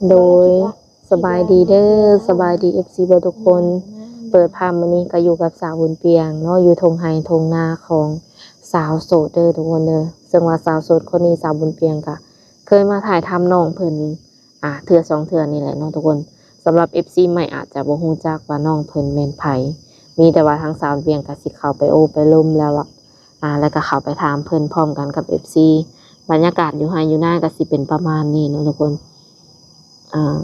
ໂດຍ ສະບາຍດີເດີ ສະບາຍດີ ເອັຟຊີ ເບິດທຸກຄົນ. ເປີດພາບມື້ນີ້ກໍຢູ່ກັບສາວບຸນປຽງເນາະ ຢູ່ທົ່ງໄຮ່ທົ່ງນາຂອງສາວໂສດເດີທຸກຄົນເດີ. ເຊິ່ງວ່າສາວໂສດຄົນນີ້ ສາວບຸນປຽງກໍເຄີຍມາຖ່າຍທຳນ້ອງເພິ່ນ ອ່າ ເທື່ອສອງເທື່ອນີ້ແຫຼະເນາະທຸກຄົນ. ສຳລັບ ເອັຟຊີ ໃໝ່ອາດຈະບໍ່ຮູ້ຈັກວ່ານ້ອງເພິ່ນແມ່ນໃຜ ມີແຕ່ວ່າທາງສາວເວຽງກໍຊິເຂົ້າໄປໂອ້ໄປລົມແລ້ວ ອ່າ ແລ້ວກໍເຂົ້າໄປຖາມເພິ່ນພ້ອມກັນກັບ ເອັຟຊີ. ບັນຍາກາດຢູ່ໄຮ່ຢູ່ນາກໍຊິເປັນປະມານນີ້ເນາະທຸກຄົນ. ອ່າ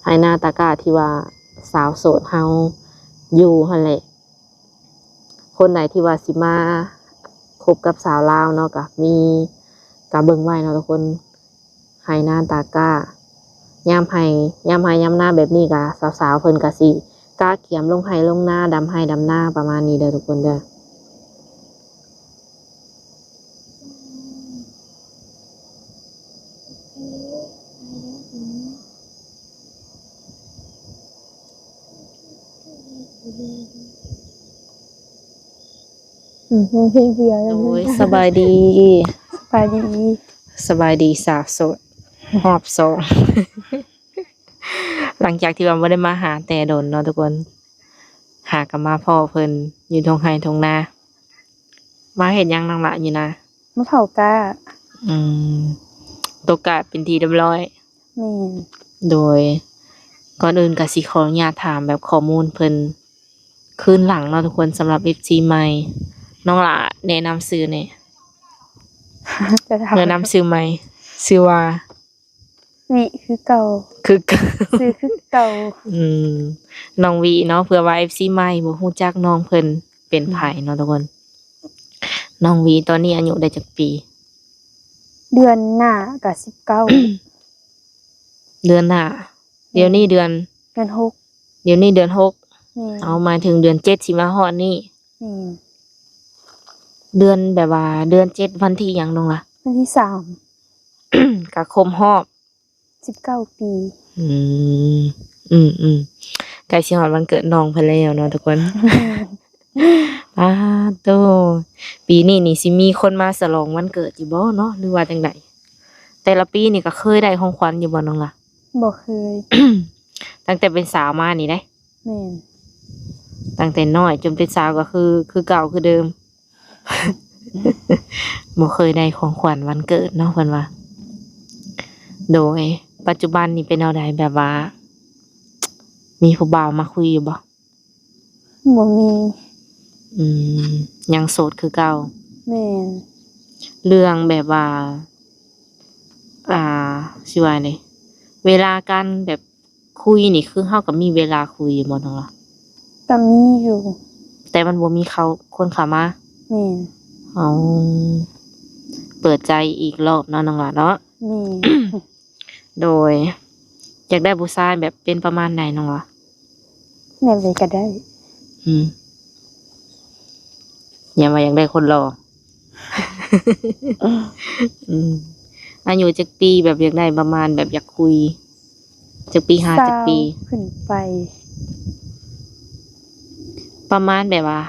ໄຮ່ນາຕາກ້າທີ່ວ່າສາວໂສດເຮົາຢູ່ຫັ້ນແຫຼະ. ຄົນໃດທີ່ວ່າຊິມາຄົບກັບສາວລາວເນາະ ກໍມີ ກໍເບິ່ງໄວ້ເນາະທຸກຄົນ. ໄຮ່ນາຕາກ້າ ຍາມໄຮ່ ຍາມໄຮ່ຍາມນາແບບນີ້ກະ ສາວໆເພິ່ນກະຊິກະກຽມລົງໄຮ່ລົງນາ ດຳໄຮ່ດຳນາ ປະມານນີ້ເດີທຸກຄົນເດີ. ອືມ ຮ້ອງເພງເພື່ອ ໂດຍ ສະບາຍດີ ສະບາຍດີ ສະບາຍດີສາວໂສດຮອບສອງ ຫຼັງຈາກທີ່ວ່າບໍ່ໄດ້ມາຫາແຕ່ດົນເນາະທຸກຄົນ ຫາກໍມາພໍ້ເພິ່ນຢູ່ທົ່ງໄຮ່ທົ່ງນາ. ມາເຮັດຫຍັງນ້ອງຫຼ້າຢູ່ນາ? ມາເຜົາກ້າ. ອືມ ຕົກກ້າເປັນທີ່ຮຽບຮ້ອຍ. ແມ່ນ. ໂດຍ ກ່ອນອື່ນກໍຊິຂໍອະນຸຍາດຖາມແບບຂໍ້ມູນເພິ່ນຄືນຫຼັງເນາະທຸກຄົນ ສຳລັບ ເອັຟຊີ ໃໝ່. ນ້ອງຫຼ້າແນະນຳຊື່ແດ່. ແນະນຳຊື່ໃໝ່ ຊື່ວ່າ? ວິຄືເກົ່າ. ຄືເກົ່າ ຊື່ຄືເກົ່າ. ອືມ ນ້ອງວິເນາະ ເພື່ອວ່າ ເອັຟຊີ ໃໝ່ບໍ່ຮູ້ຈັກນ້ອງເພິ່ນເປັນໃຜເນາະ ອືມ ທຸກຄົນ. ນ້ອງວິຕອນນີ້ອາຍຸໄດ້ຈັກປີ? ເດືອນໜ້າກໍສິບເກົ້າ. ເດືອນໜ້າ. ແມ່ນ. ດຽວນີ້ເດືອນ? ເດືອນຫົກ. ດຽວນີ້ເດືອນຫົກ. ແມ່ນ. ເອົາ ໝາຍເຖິງເດືອນເຈັດຊິມາຮອດນີ້. ແມ່ນ. ເດືອນແບບວ່າເດືອນເຈັດວັນທີຫຍັງນ້ອງລະ? ວັນທີສາມ. ກະຄົບຮອບສິບເກົ້າປີ. ອືມ ອືມໆ ໃກ້ຊິຮອດວັນເກີດນ້ອງເພິ່ນແລ້ວເນາະທຸກຄົນ. ປາດໂທ້ ປີນີ້ນີ້ຊິມີຄົນມາສະຫຼອງວັນເກີດຢູ່ບໍ່ເນາະ ຫຼືວ່າຈັ່ງໃດ? ແຕ່ລະປີນີ້ກໍເຄີຍໄດ້ຂອງຂວັນຢູ່ບໍ່ນ້ອງລະ? ບໍ່ເຄີຍ. ຕັ້ງແຕ່ເປັນສາວມານີ້ເດ້? ແມ່ນ. ຕັ້ງແຕ່ນ້ອຍຈົນເປັນສາວກໍຄື ຄືເກົ່າຄືເດີມ. ບໍ່ເຄີຍໄດ້ຂອງຂວັນວັນເກີດເນາະ ເພິ່ນວ່າ. ໂດຍ ປັດຈຸບັນນີ້ເປັນແນວໃດ ແບບວ່າມີຜູ້ບ່າວມາຄຸຍຢູ່ບໍ່? ບໍ່ມີ. ອືມ ຍັງໂສດຄືເກົ່າ. ແມ່ນ. ເລື່ອງແບບວ່າ ອ່າ ຊິວ່າແນວໃດ ເວລາການແບບ ຄຸຍນີ້ຄືເຮົາກໍມີເວລາຄຸຍຢູ່ບໍ່ນ້ອງລະ? ກໍມີຢູ່ ແຕ່ມັນບໍ່ມີເຂົ້າ ຄົນເຂົ້າມາ. ແມ່ນ. ເອົາ ເປີດໃຈອີກລອບເນາະນ້ອງລະເນາະ. ແມ່ນ. ໂດຍ ຢາກໄດ້ຜູ້ຊາຍແບບເປັນປະມານໃດນ້ອງລະ? ແບບໃດກໍໄດ້. ອືມ ຢ້ານວ່າຢາກໄດ້ຄົນຫຼໍ່. ອືມ ອາຍຸຈັກປີ ແບບຢາກໄດ້ປະມານແບບຢາກຄຸຍ ຈັກປີ ຫາຈັກປີ? ຊາວຂຶ້ນໄປ. ປະມານແບບວ່າ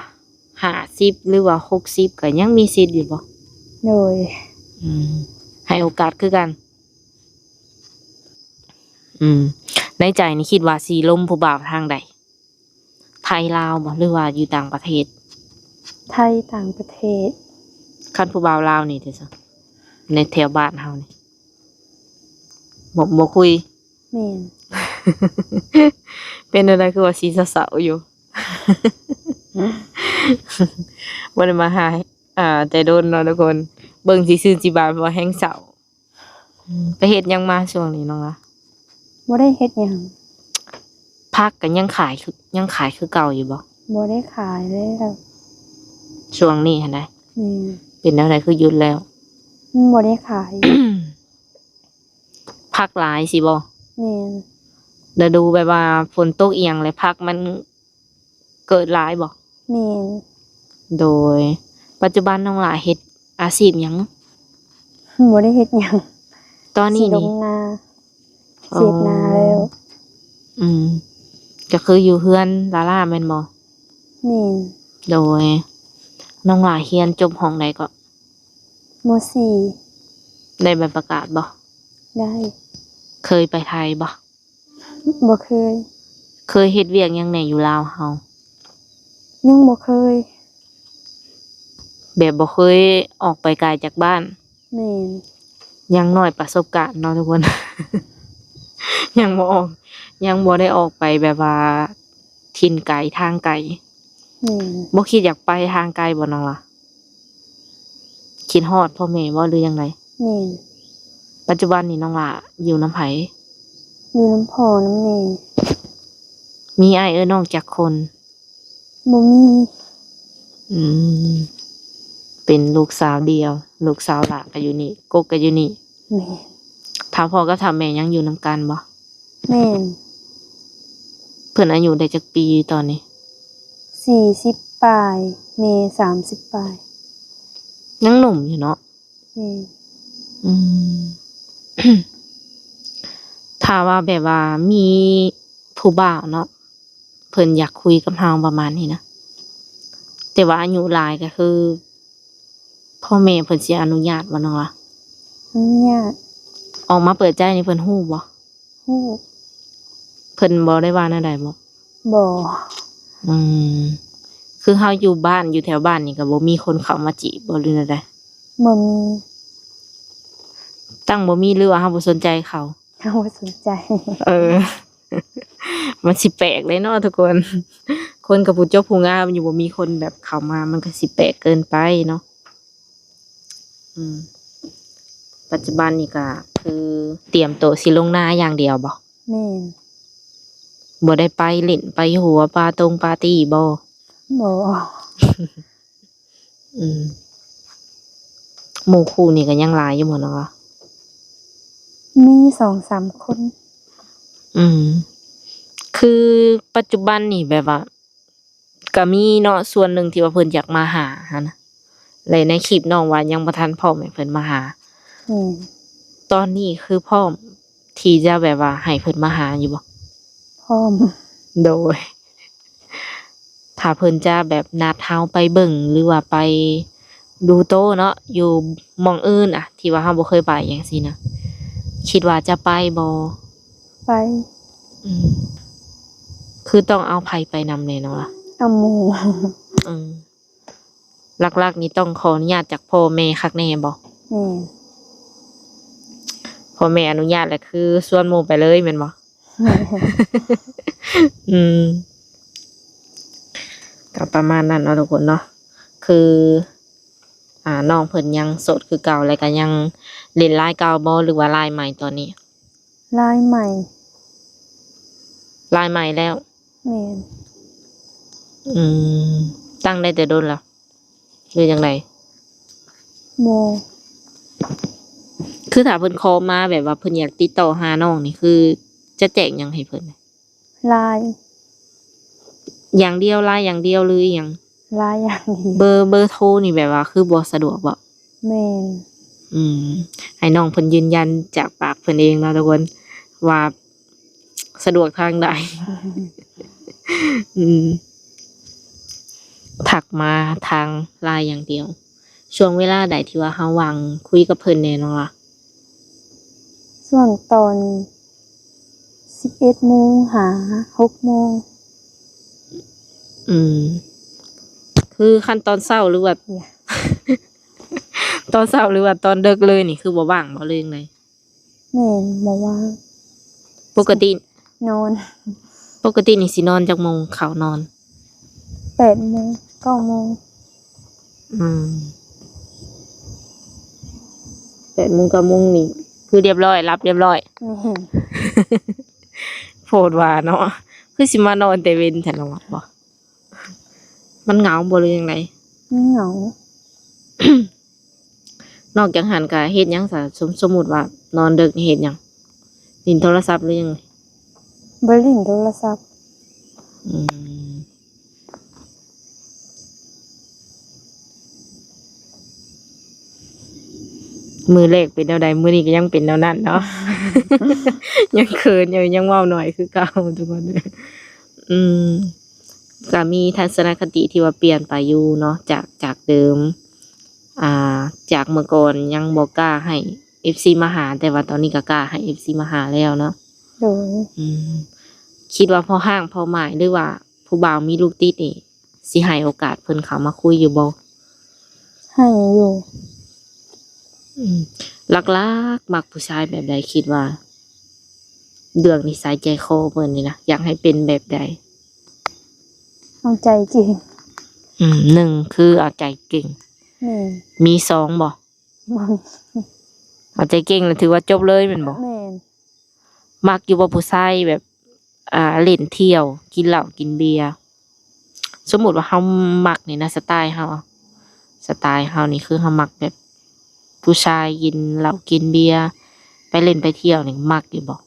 ຫ້າສິບ ຫຼືວ່າຫົກສິບ ກໍຍັງມີສິດຢູ່ບໍ່? ໂດຍ. ອືມ ໃຫ້ໂອກາດຄືກັນ. ອືມ ໃນໃຈນີ້ຄິດວ່າຊິລົມຜູ້ບ່າວທາງໃດ? ໄທລາວບໍ່ ຫຼືວ່າຢູ່ຕ່າງປະເທດ? ໄທຕ່າງປະເທດ. ຄັນຜູ້ບ່າວລາວນີ້ເດຊະ ໃນແຖວບ້ານເຮົານີ້ ບໍ່ ບໍ່ຄຸຍ? ແມ່ນ. ເປັນແນວໃດຄືວ່າຊິເສົ້າໆຢູ່? ບໍ່ໄດ້ມາຫາ ອ່າ ແຕ່ດົນເນາະທຸກຄົນ ເບິ່ງຊິຊື່ຊິບານ ເພາະວ່າແຮງເສົ້າ. ອືມ ໄປເຮັດຫຍັງມາຊ່ວງນີ້ນ້ອງລະ? ບໍ່ໄດ້ເຮັດຫຍັງ. ຜັກກໍຍັງຂາຍຄື ຍັງຂາຍຄືເກົ່າຢູ່ບໍ່? ບໍ່ໄດ້ຂາຍແລ້ວ ຊ່ວງນີ້ຫັ້ນນະ. ແມ່ນ. ເປັນແນວໃດຄືຢຸດແລ້ວ? ມັນບໍ່ໄດ້ຂາຍ. ຜັກຫຼາຍຊີ້ບໍ່? ແມ່ນ. ລະດູແບບວ່າຝົນຕົກອີ່ຫຍັງ ແລ້ວຜັກມັນ ເກີດຫຼາຍບໍ່? ແມ່ນ. ໂດຍ ປັດຈຸບັນນ້ອງຫຼ້າເຮັດອາຊີບຫຍັງ? ບໍ່ໄດ້ເຮັດຫຍັງ. ຕອນນີ້ນີ້ ຊິລົງນາ. ອໍ ຊິເຮັດນາແລ້ວ. ອືມ ກໍຄືຢູ່ເຮືອນຫຼ້າໆແມ່ນບໍ່? ແມ່ນ. ໂດຍ ນ້ອງຫຼ້າຮຽນຈົບຫ້ອງໃດເກາະ? ມໍສີ່. ໄດ້ໃບປະກາດບໍ່? ໄດ້. ເຄີຍໄປໄທບໍ່? ບໍ່ເຄີຍ. ເຄີຍເຮັດວຽກຫຍັງແດ່ຢູ່ລາວເຮົາ? ຍັງບໍ່ເຄີຍ. ແບບບໍ່ເຄີຍອອກໄປໄກຈາກບ້ານ? ແມ່ນ. ຢ່າງໜ້ອຍປະສົບການເນາະທຸກຄົນ ຍັງບໍ່ອອກ ຍັງບໍ່ໄດ້ອອກໄປແບບວ່າຖິ່ນໄກທາງໄກ. ແມ່ນ. ບໍ່ຄິດຢາກໄປທາງໄກບໍ່ນ້ອງລະ? ຄິດຮອດພໍ່ແມ່ບໍ່ ຫຼືຈັ່ງໃດ? ແມ່ນ. ປັດຈຸບັນນີ້ນ້ອງລະຢູ່ນຳໃຜ? ຢູ່ນຳພໍ່ນຳແມ່. ມີອ້າຍເອື້ອຍນ້ອງຈັກຄົນ? ບໍ່ມີ. ອືມ ເປັນລູກສາວດຽວ ລູກສາວຫຼ້າກໍຢູ່ນີ້ ກົກກໍຢູ່ນີ້. ແມ່ນ. ຖ້າພໍ່ກັບຖ້າແມ່ຍັງຢູ່ນຳກັນບໍ່? ແມ່ນ. ເພິ່ນອາຍຸໄດ້ຈັກປີຕອນນີ້? ສີ່ສິບປາຍ ແມ່ສາມສິບປາຍ. ຍັງໜຸ່ມຢູ່ເນາະ. ແມ່ນ. ອືມ ຖ້າວ່າແບບວ່າມີຜູ້ບ່າວເນາະ ເພິ່ນຢາກຄຸຍກັບເຮົາປະມານນີ້ນະ ແຕ່ວ່າອາຍຸຫຼາຍກໍຄື ພໍ່ແມ່ເພິ່ນຊິອະນຸຍາດບໍ່ນ້ອງລະ? ອະນຸຍາດ. ອອກມາເປີດໃຈນີ້ເພິ່ນຮູ້ບໍ່? ຮູ້. ເພິ່ນບໍ່ໄດ້ວ່າແນວໃດບໍ່? ບໍ່. ອືມ ຄືເຮົາຢູ່ບ້ານ ຢູ່ແຖວບ້ານນີ້ກໍບໍ່ມີຄົນເຂົ້າມາຈີບບໍ່ ຫຼືແນວໃດ? ບໍ່ມີ. ຕັ້ງບໍ່ມີ ຫຼືວ່າເຮົາບໍ່ສົນໃຈເຂົາ? ເຮົາບໍ່ສົນໃຈ. ເອີ ມັນຊິແປກເດ້ເນາະທຸກຄົນ ຄົນກໍຜູ້ຈົບຜູ້ງາມຢູ່ ບໍ່ມີຄົນແບບເຂົ້າມາ ມັນກໍຊິແປກເກີນໄປເນາະ. ອືມ ປັດຈຸບັນນີ້ກໍຄືຕຽມໂຕຊິລົງນາຢ່າງດຽວບໍ່? ແມ່ນ. ບໍ່ໄດ້ໄປຫຼິ້ນໄປຫົວປາຕົງປາຕີບໍ່? ບໍ່. ອືມ ໝູ່ຄູ່ນີ້ກໍຍັງຫຼາຍຢູ່ບໍ່ນ້ອງລະ? ມີສອງສາມຄົນ. ອືມ ຄືປັດຈຸບັນນີ້ແບບວ່າ ກໍມີເນາະ ສ່ວນໜຶ່ງທີ່ວ່າເພິ່ນຢາກມາຫາຫັ້ນນະ ແລະໃນຄລິບນ້ອງວ່າຍັງບໍ່ທັນພ້ອມໃຫ້ເພິ່ນມາຫາ. ແມ່ນ. ຕອນນີ້ຄືພ້ອມທີ່ຈະແບບວ່າໃຫ້ເພິ່ນມາຫາຢູ່ບໍ່? ພ້ອມ. ໂດຍ ຖ້າເພິ່ນຈະແບບນັດເຮົາໄປເບິ່ງ ຫຼືວ່າໄປດູໂຕເນາະ ຢູ່ໝ່ອງອື່ນອະ ທີ່ວ່າເຮົາບໍ່ເຄີຍໄປຈັ່ງຊີ້ນະ ຄິດວ່າຈະໄປບໍ່? ໄປ. ອືມ ຄືຕ້ອງເອົາໃຜໄປນຳແດ່ນ້ອງລະ? ເອົາໝູ່. ເອີ ຫຼັກໆນີ້ຕ້ອງຂໍອະນຸຍາດຈາກພໍ່ແມ່ຄັກແນ່ບໍ່? ແມ່ນ. ພໍ່ແມ່ອະນຸຍາດແລ້ວຄືຊວນໝູ່ໄປເລີຍແມ່ນບໍ່? ແມ່ນ. ອືມ ກໍປະມານນັ້ນເນາະທຸກຄົນເນາະ ຄື ອ່າ ນ້ອງເພິ່ນຍັງໂສດຄືເກົ່າ ແລ້ວກໍຍັງຫຼິ້ນລາຍເກົ່າບໍ່ ຫຼືວ່າລາຍໃໝ່ຕອນນີ້? ລາຍໃໝ່. ລາຍໃໝ່ແລ້ວ? ແມ່ນ. ອືມ ຕັ້ງໄດ້ແຕ່ດົນແລ້ວ ຫຼືຈັ່ງໃດ? ບໍ່. ຄືຖ້າເພິ່ນຂໍມາ ແບບວ່າເພິ່ນຢາກຕິດຕໍ່ຫານ້ອງນີ້ ຄືຈະແຈ້ງຫຍັງໃຫ້ເພິ່ນ? ລາຍ. ຢ່າງດຽວ ລາຍຢ່າງດຽວ ຫຼືອີ່ຫຍັງ? ລາຍຢ່າງດຽວ. ເບີ ເບີໂທນີ້ແບບວ່າຄືບໍ່ສະດວກບໍ່? ແມ່ນ. ອືມ ໃຫ້ນ້ອງເພິ່ນຢືນຢັນຈາກປາກເພິ່ນເອງເນາະທຸກຄົນ ວ່າສະດວກທາງໃດ. ອືມ ທັກມາທາງລາຍຢ່າງດຽວ. ຊ່ວງເວລາໃດທີ່ວ່າເຮົາວ່າງຄຸຍກັບເພິ່ນແດ່ນ້ອງລະ? ຊ່ວງຕອນສິບເອັດໂມງຫາຫົກໂມງ. ອືມ ຄືຄັນຕອນເຊົ້າ ຫຼືວ່າ ຕອນເຊົ້າ ຫຼືວ່າຕອນເດິກເລີຍນີ້ ຄືບໍ່ວ່າງບໍ່ ຫຼືຈັ່ງໃດ? ແມ່ນ ບໍ່ວ່າງ. ປົກກະຕິ ນອນ. ປົກກະຕິນີ້ຊິນອນຈັກໂມງ ເຂົ້ານອນ? ແປດໂມງ ເກົ້າໂມງ. ອືມ ແປດໂມງ ເກົ້າໂມງນີ້ຄືຮຽບຮ້ອຍ ຫຼັບຮຽບຮ້ອຍ. ແມ່ນ. ໂພດວ່າເນາະ ຄືຊິມານອນແຕ່ເວັນແທ້ເນາະ ບໍ່? ມັນເຫງົາບໍ່ ຫຼືຈັ່ງໃດ? ມັນເຫງົາ. ນອກຈາກຫັ້ນກະເຮັດຫຍັງຊະ? ສົມ ສົມມຸດວ່ານອນເດິກນີ້ເຮັດຫຍັງ? ຫຼິ້ນໂທລະສັບ ຫຼືຫຍັງ? ບໍ່ຫຼິ້ນໂທລະສັບ. ອືມ ມື້ແລກເປັນແນວໃດ ມື້ນີ້ກໍຍັງເປັນແນວນັ້ນເນາະ. ຍັງເຂີນຢູ່ ຍັງເວົ້າໜ້ອຍຄືເກົ່າທຸກຄົນ. ອືມ ກໍມີທັດສະນະຄະຕິທີ່ວ່າປ່ຽນໄປຢູ່ເນາະ ຈາກ ຈາກເດີມ ອ່າ ຈາກເມື່ອກ່ອນຍັງບໍ່ກ້າໃຫ້ ເອັຟຊີມາຫາ ແຕ່ວ່າຕອນນີ້ກໍກ້າໃຫ້ເອັຟຊີມາຫາແລ້ວເນາະ. ໂດຍ. ອືມ ຄິດວ່າພໍຮ່າງພໍໝາຍ ຫຼືວ່າຜູ້ບ່າວມີລູກຕິດນີ້ ຊິໃຫ້ໂອກາດເພິ່ນເຂົ້າມາຄຸຍຢູ່ບໍ່? ໃຫ້ຢູ່. ອືມ ຫຼັກໆ ມັກຜູ້ຊາຍແບບໃດ? ຄິດວ່າເລື່ອງນິໄສໃຈຄໍເພິ່ນນີ້ນະ ຢາກໃຫ້ເປັນແບບໃດ? ເອົາໃຈເກັ່ງ. ອືມ ໜຶ່ງຄືເອົາໃຈເກັ່ງ. ແມ່ນ. ມີສອງບໍ່? ບໍ່ມີ. ເອົາໃຈເກັ່ງລະຖືວ່າຈົບເລີຍແມ່ນບໍ່? ແມ່ນ. ມັກຢູ່ບໍ່ຜູ້ຊາຍແບບ ອ່າ ຫຼິ້ນທ່ຽວ ກິນເຫຼົ້າກິນເບຍ? ສົມມຸດວ່າເຮົາມັກນີ້ນະ ສະໄຕເຮົາ ສະໄຕເຮົານີ້ຄືເຮົາມັກແບບຜູ້ຊາຍກິນເຫຼົ້າກິນເບຍ ໄປຫຼິ້ນໄປທ່ຽວນີ້ ມັກຢູ່ບໍ່?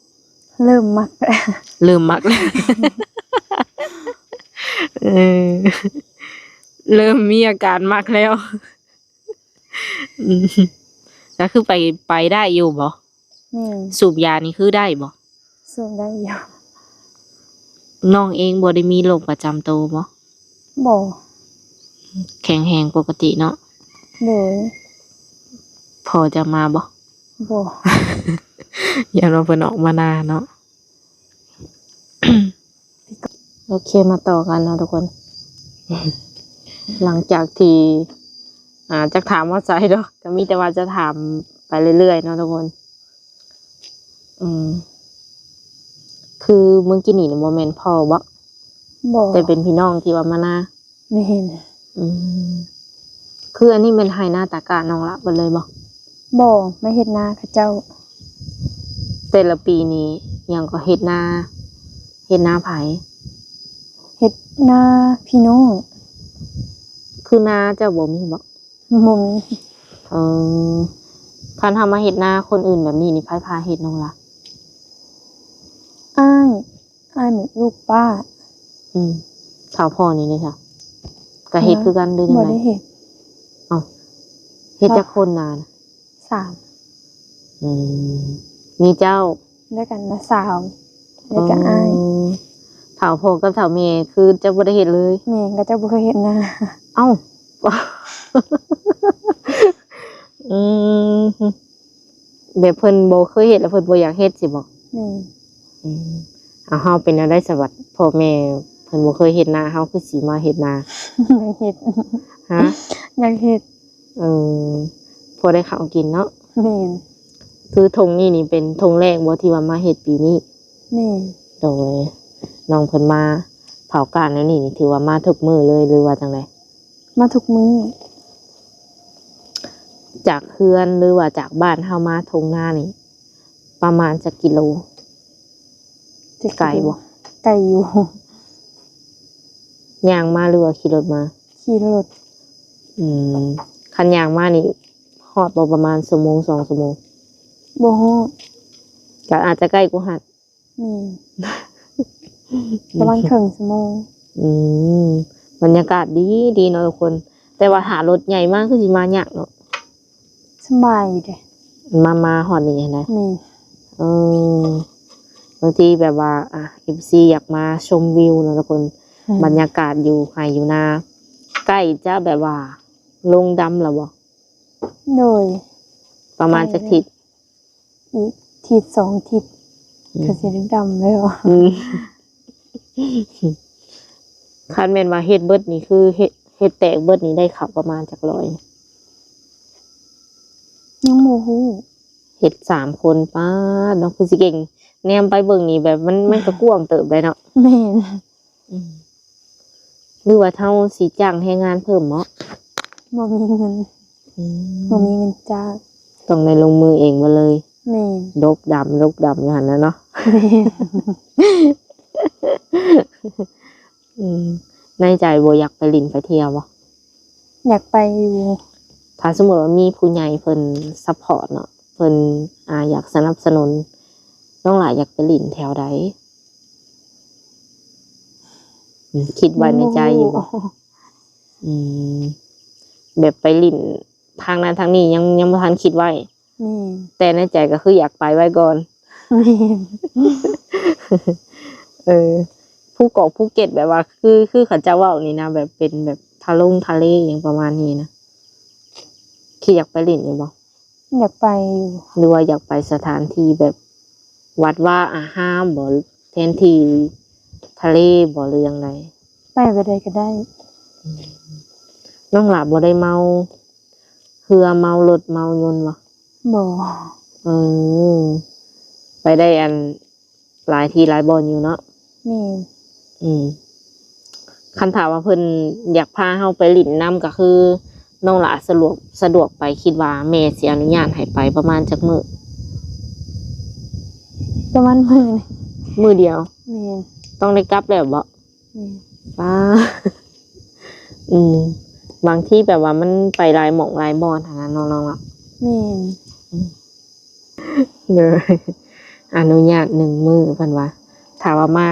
ເລີ່ມມັກ. ເລີ່ມມັກແລ້ວ. ເອີ ເລີ່ມມີອາການມັກແລ້ວ. ອືມ ກໍຄືໄປ ໄປໄດ້ຢູ່ບໍ່? ແມ່ນ. ສູບຢານີ້ຄືໄດ້ບໍ່? ສູບໄດ້ຢູ່. ນ້ອງເອງບໍ່ໄດ້ມີໂລກປະຈຳໂຕບໍ່? ບໍ່. ແຂງແຮງປົກກະຕິເນາະ? ໂດຍ. ພໍ່ຈະມາບໍ່? ບໍ່. ຢ້ານວ່າເພິ່ນອອກມານາເນາະ. ໂອເຄ ມາຕໍ່ກັນເນາະທຸກຄົນ. ຫຼັງຈາກທີ່ ອ່າ ຈັກຖາມຮອດໃສດອກ ກໍມີແຕ່ວ່າຈະຖາມໄປເລື້ອຍໆເນາະທຸກຄົນ. ອືມ ຄືມື້ກີ້ນີ້ບໍ່ແມ່ນພໍ່ບໍ່? ບໍ່. ແຕ່ເປັນພີ່ນ້ອງທີ່ວ່າມານາ? ແມ່ນ. ອືມ ຄືອັນນີ້ແມ່ນໄຮ່ນາຕາກ້ານ້ອງລະເບິດເລີຍບໍ່? ບໍ່ ມາເຮັດນາເຂົາເຈົ້າ. ແຕ່ລະປີນີ້ຫຍັງກໍເຮັດນາ ເຮັດນາໃຜ? ເຮັດນາພີ່ນ້ອງ. ຄືນາເຈົ້າບໍ່ມີບໍ່? ບໍ່ມີ. ເອີ ຄັນເຮົາມາເຮັດນາຄົນອື່ນແບບນີ້ນີ້ ໃຜພາເຮັດນ້ອງລະ? ອ້າຍ. ອ້າຍມີລູກປ້າ. ອືມ ເຖົ້າພໍ່ນີ້ເດ້ຊະ? ກໍເຮັດຄືກັນຫຼືຈັ່ງໃດ? ບໍ່ໄດ້ເຮັດ. ເອົ້າ ເຮັດຈັກຄົນນານະ? ສາມ. ອືມ ມີເຈົ້າ ແລ້ວກໍນ້າສາວ ແລ້ວກໍອ້າຍ. ອໍ ເຖົ້າພໍ່ກັບເຖົ້າແມ່ຄືເຈົ້າບໍ່ໄດ້ເຮັດເລີຍ? ແມ່ນ ເຂົາເຈົ້າບໍ່ເຄີຍເຮັດນາ. ເອົ້າ ອືມ ແບບເພິ່ນບໍ່ເຄີຍເຮັດ ແລ້ວເພິ່ນບໍ່ຢາກເຮັດຊີ້ບໍ? ແມ່ນ. ອືມ ເອົາ ເຮົາເປັນແນວໃດສະບັດ ພໍ່ແມ່ເພິ່ນບໍ່ເຄີຍເຮັດນາ ເຮົາຄືຊິມາເຮັດນາ? ຢາກເຮັດ. ຮະ? ຢາກເຮັດ. ເອີ ພໍໄດ້ເຂົ້າກິນເນາະ? ແມ່ນ. ຄືທົ່ງນີ້ນີ້ເປັນທົ່ງແລກບໍ່ທີ່ວ່າມາເຮັດປີນີ້? ແມ່ນ. ໂດຍ ນ້ອງເພິ່ນມາເຜົາກ້ານແນວນີ້ນີ້ ຖືວ່າມາທຸກມື້ເລີຍ ຫຼືວ່າຈັ່ງໃດ? ມາທຸກມື້. ຈາກເຮືອນ ຫຼືວ່າຈາກບ້ານເຮົາມາທົ່ງນານີ້ ປະມານຈັກກິໂລ? ຈັກກິໂລ? ໄກບໍ່? ໄກຢູ່. ຍ່າງມາ ຫຼືວ່າຂີ່ລົດມາ? ຂີ່ລົດ. ອືມ ຄັນຍ່າງມານີ້ ຮອດບໍ່ ປະມານຊົ່ວໂມງ ສອງຊົ່ວໂມງ? ບໍ່ຮອດ. ກໍອາດຈະໃກ້ກວ່າຫັ້ນ. ແມ່ນ. ປະມານເຄິ່ງຊົ່ວໂມງ. ອືມ ບັນຍາກາດດີ ດີເນາະທຸກຄົນ ແຕ່ວ່າຖ້າລົດໃຫຍ່ມາຄືຊິມາຍາກເນາະ. ສະບາຍຢູ່ເດ ມາ ມາຮອດນີ້ຫັ້ນນະ. ແມ່ນ. ເອີ ບາງທີແບບວ່າ ອ່າ ເອັຟຊີ ຢາກມາຊົມວິວເນາະທຸກຄົນ. ອືມ ບັນຍາກາດຢູ່ໄຮ່ຢູ່ນາ. ໃກ້ຈະແບບວ່າລົງດຳແລ້ວບໍ່? ໂດຍ. ປະມານຈັກທິດ? ອີກທິດສອງທິດ ອືມ ກໍຊິໄດ້ດຳແລ້ວ. ອືມ ຄັນແມ່ນວ່າເຮັດເບິດນີ້ ຄືເຮັດ ເຮັດແຕກເບິດນີ້ ໄດ້ເຂົ້າປະມານຈັກຮ້ອຍ? ຍັງບໍ່ຮູ້. ເຮັດສາມຄົນ ປາດເນາະ ຄືຊິເກັ່ງ. ແນມໄປເບິ່ງນີ້ແບບມັນ ມັນກໍກວ້າງເຕີບໄດ໋ເນາະ. ແມ່ນ. ອືມ ຫຼືວ່າເຮົາຊິຈ້າງແຮງງານເພີ່ມເນາະ? ບໍ່ມີເງິນ. ອືມ ບໍ່ມີເງິນຈ້າງ. ຕ້ອງໄດ້ລົງມືເອງເບິດເລີຍ. ແມ່ນ. ດົກດຳ ດົກດຳຢູ່ຫັ້ນແຫຼະເນາະ. ແມ່ນ. ອືມ ໃນໃຈບໍ່ຢາກໄປຫຼິ້ນໄປທ່ຽວບໍ່? ຢາກໄປຢູ່. ຖ້າສົມມຸດວ່າມີຜູ້ໃຫຍ່ເພິ່ນຊັບພອດເນາະ ເພິ່ນ ອ່າ ຢາກສະໜັບສະໜູນ ນ້ອງຫຼ້າຢາກໄປຫຼິ້ນແຖວໃດ? ອືມ ຄິດໄວ້ໃນໃຈຢູ່ບໍ່? ຍັງບໍ່ຮູ້. ອືມ ແບບໄປຫຼິ້ນທາງນັ້ນທາງນີ້ ຍັງ ຍັງບໍ່ທັນຄິດໄວ້. ແມ່ນ. ແຕ່ໃນໃຈກໍຄືຢາກໄປໄວ້ກ່ອນ. ແມ່ນ. ເອີ ພູເກາະພູເກັດ ແບບວ່າ ຄື ຄືເຂົາເຈົ້າເວົ້ານີ້ນະ ແບບເປັນແບບທະລົງທະເລຫຍັງປະມານນີ້ນະ ຄິດຢາກໄປຫຼິ້ນຢູ່ບໍ່? ຢາກໄປຢູ່. ຫຼືວ່າຢາກໄປສະຖານທີ່ແບບວັດວາອາຮາມບໍ ແທນທີ່ທະເລບໍ ຫຼືຈັ່ງໃດ? ໄປແບບໃດກໍໄດ້. ອືມ ນ້ອງຫຼ້າບໍ່ໄດ້ເມົາເຮືອ ເມົາລົດ ເມົາຍົນບໍ່? ບໍ່. ເອີ ໄປໄດ້ອັນ ຫຼາຍທີ່ຫຼາຍບ່ອນຢູ່ເນາະ. ແມ່ນ. ອືມ ຄັນຖ້າວ່າເພິ່ນຢາກພາເຮົາໄປຫຼິ້ນນຳ ກໍຄືນ້ອງຫຼ້າສະດວກ ສະດວກໄປ ຄິດວ່າແມ່ຊິອະນຸຍາດໃຫ້ໄປປະມານຈັກມື້? ປະມານມື້ໜຶ່ງ. ມື້ດຽວ? ແມ່ນ. ຕ້ອງໄດ້ກັບແລ້ວບໍ? ແມ່ນ. ປ້າ ອືມ ບາງທີແບບວ່າມັນໄປຫຼາຍໝ່ອງຫຼາຍບ່ອນຫັ້ນນະເນາະ ນ້ອງລະ. ແມ່ນ. ອືມ ເດີ ອະນຸຍາດໜຶ່ງມື້ເພິ່ນວ່າ ຖ້າວ່າມາ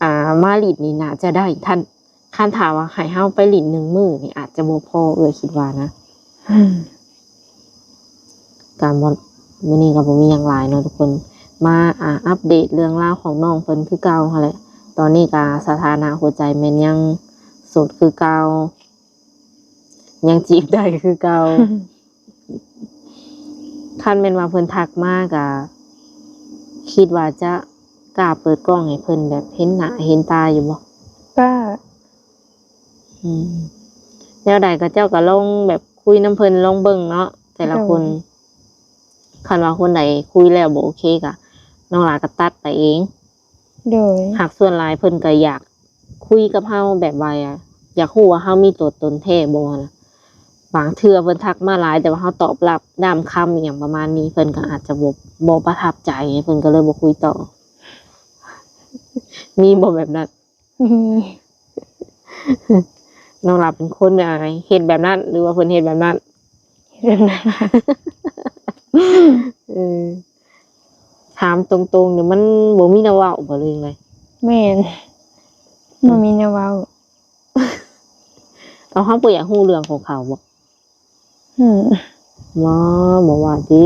ອ່າ ມາຫຼິ້ນນີ້ໜ້າຈະໄດ້. ຄັນ ຄັນຖ້າວ່າໃຫ້ເຮົາໄປຫຼິ້ນໜຶ່ງມື້ນີ້ ອາດຈະບໍ່ພໍ ເອື້ອຍຄິດວ່ານະ. ອືມ ກະບໍ່ ມື້ນີ້ກໍບໍ່ມີຫຍັງຫຼາຍເນາະທຸກຄົນ ມາ ອ່າ ອັບເດດເລື່ອງລາວຂອງນ້ອງເພິ່ນຄືເກົ່າຫັ້ນແຫຼະ. ຕອນນີ້ກໍສະຖານະຫົວໃຈແມ່ນຍັງໂສດຄືເກົ່າ ຍັງຈີບໄດ້ຄືເກົ່າ. ຄັນແມ່ນວ່າເພິ່ນທັກມາ ກະຄິດວ່າຈະກ້າເປີດກ້ອງໃຫ້ເພິ່ນແບບເຫັນໜ້າເຫັນຕາຢູ່ບໍ່? ກ້າ. ອືມ ແນວໃດກໍເຈົ້າກໍລອງແບບຄຸຍນຳເພິ່ນລອງເບິ່ງເນາະ ແຕ່ລະຄົນ. ໂດຍ. ຄັນວ່າຄົນໃດຄຸຍແລ້ວບໍ່ໂອເຄ ກະນ້ອງຫຼ້າກໍຕັດໄປເອງ. ໂດຍ. ຫາກສ່ວນຫຼາຍເພິ່ນກໍຢາກຄຸຍກັບເຮົາແບບວ່າ ຢາກຮູ້ວ່າເຮົາມີຕົວຕົນແທ້ບໍ່ນະ. ບາງເທື່ອເພິ່ນທັກມາຫຼາຍ ແຕ່ວ່າເຮົາຕອບຮັບດ້າມຄຳອີ່ຫຍັງປະມານນີ້ ເພິ່ນກໍອາດຈະບໍ່ ບໍ່ປະທັບໃຈ ເພິ່ນກໍເລີຍບໍ່ຄຸຍຕໍ່. ມີບໍ່ແບບນັ້ນ? ມີ. ນ້ອງຫຼ້າເປັນຄົນ ອ່າ ເຮັດແບບນັ້ນ ຫຼືວ່າເພິ່ນເຮັດແບບນັ້ນ? ເຮັດແບບນັ້ນ. ເອີ ຖາມຕົງໆນີ້ມັນບໍ່ມີແນວເວົ້າບໍ່ ຫຼືຈັ່ງໃດ? ແມ່ນ. ອືມ ບໍ່ມີແນວເວົ້າ. ເອົາ ເຮົາບໍ່ຢາກຮູ້ເລື່ອງຂອງເຂົາບໍ່? ອືມ ບໍ່ ບໍ່ວ່າຕິ.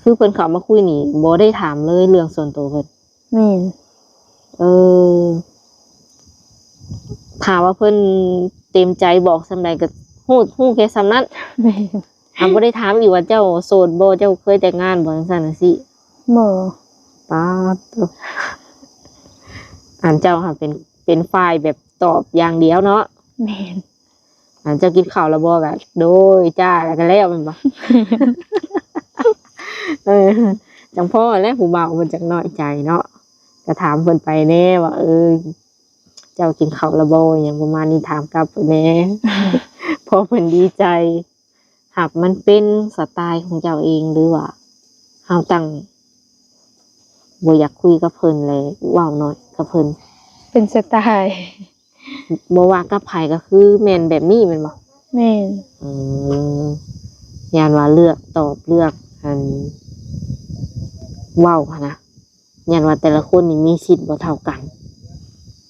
ຄືເພິ່ນເຂົ້າມາຄຸຍນີ້ ບໍ່ໄດ້ຖາມເລີຍເລື່ອງສ່ວນໂຕເພິ່ນ? ແມ່ນ. ເອີ ຖ້າວ່າເພິ່ນເຕັມໃຈບອກສ່ຳໃດກໍຮູ້ ຮູ້ແຄ່ສ່ຳນັ້ນ. ແມ່ນ. ອ່າ ບໍ່ໄດ້ຖາມອີກວ່າເຈົ້າໂສດບໍ່ ເຈົ້າເຄີຍແຕ່ງງານບໍ່ ຈັ່ງຊັ້ນຈັ່ງຊີ້? ບໍ່. ປາດໂທ້ ອັນເຈົ້າຫັ້ນເປັນ ເປັນຝ່າຍແບບຕອບຢ່າງດຽວເນາະ. ແມ່ນ. ອັນເຈົ້າກິນເຂົ້າແລ້ວບໍ່ ກະໂດຍຈ້າ ແລ້ວກະແລ້ວແມ່ນບໍ່? ເອີ ຈັ່ງພໍແຫຼະ ຜູ້ບ່າວເພິ່ນຈັກນ້ອຍໃຈເນາະ ກະຖາມເພິ່ນໄປແດ່ວ່າ ເອີ ເຈົ້າກິນເຂົ້າແລ້ວບໍ່ ຫຍັງປະມານນີ້ ຖາມກັບໄປແດ່ ພໍເພິ່ນດີໃຈ. ຫາກມັນເປັນສະໄຕຂອງເຈົ້າເອງ ຫຼືວ່າເຮົາຕັ້ງ ບໍ່ຢາກຄຸຍກັບເພິ່ນ ແລະ ເວົ້າໜ້ອຍກັບເພິ່ນ? ເປັນສະໄຕ. ບໍ່ວ່າກັບໃຜກໍຄືແມ່ນແບບນີ້ແມ່ນບໍ່? ແມ່ນ. ອືມ ຢ້ານວ່າເລືອກຕອບ ເລືອກ ອັນ ເວົ້າຫັ້ນນະ ຢ້ານວ່າແຕ່ລະຄົນນີ້ມີສິດບໍ່ເທົ່າກັນ.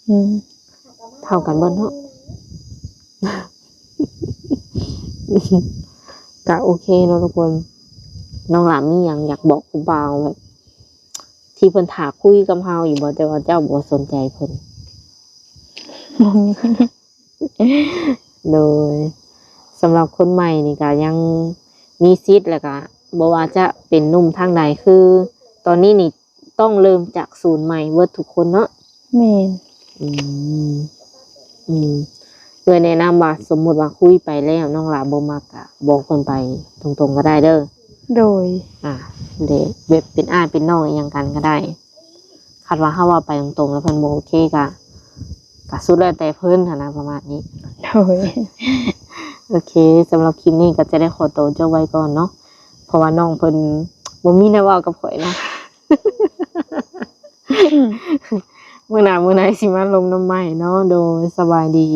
ອືມ ເທົ່າກັນເບິດເນາະ. ກະໂອເຄເນາະທຸກຄົນ. ນ້ອງຫຼ້າມີຫຍັງຢາກບອກຜູ້ບ່າວແບບ ທີ່ເພິ່ນຖ້າຄຸຍກັບເຮົາຢູ່ບໍ່ ແຕ່ວ່າເຈົ້າບໍ່ສົນໃຈເພິ່ນ? ບໍ່ມີ. ໂດຍ ສຳລັບຄົນໃໝ່ນີ້ກະຍັງມີສິດ ແລ້ວກະບໍ່ວ່າຈະເປັນໜຸ່ມທາງໃດ ຄືຕອນນີ້ນີ້ຕ້ອງເລີ່ມຈາກສູນໃໝ່ເບິດທຸກຄົນເນາະ. ແມ່ນ. ອືມ ອືມ ເອື້ອຍແນະນຳວ່າ ສົມມຸດວ່າຄຸຍໄປແລ້ວ ນ້ອງຫຼ້າບໍ່ມັກ ກະບອກເພິ່ນໄປຕົງໆກໍໄດ້ເດີ. ໂດຍ. ອ່າ ເດ ແບບເປັນອ້າຍເປັນນ້ອງອີ່ຫຍັງກັນກໍໄດ້. ຄັນວ່າເຮົາເວົ້າໄປຕົງໆ ແລ້ວເພິ່ນບໍ່ໂອເຄ ກະ ກະສຸດແລ້ວແຕ່ເພິ່ນຫັ້ນນະ ປະມານນີ້. ໂດຍ. ໂອເຄ ສຳລັບຄລິບນີ້ກໍຈະໄດ້ຂໍໂຕຈົບໄວ້ກ່ອນເນາະ ເພາະວ່ານ້ອງເພິ່ນບໍ່ມີແນວເວົ້າກັບຂ້ອຍນະ. ມື້ໜ້າມື້ໃນຊິມາລົມນຳໃໝ່ເນາະ. ໂດຍ ສະບາຍດີ.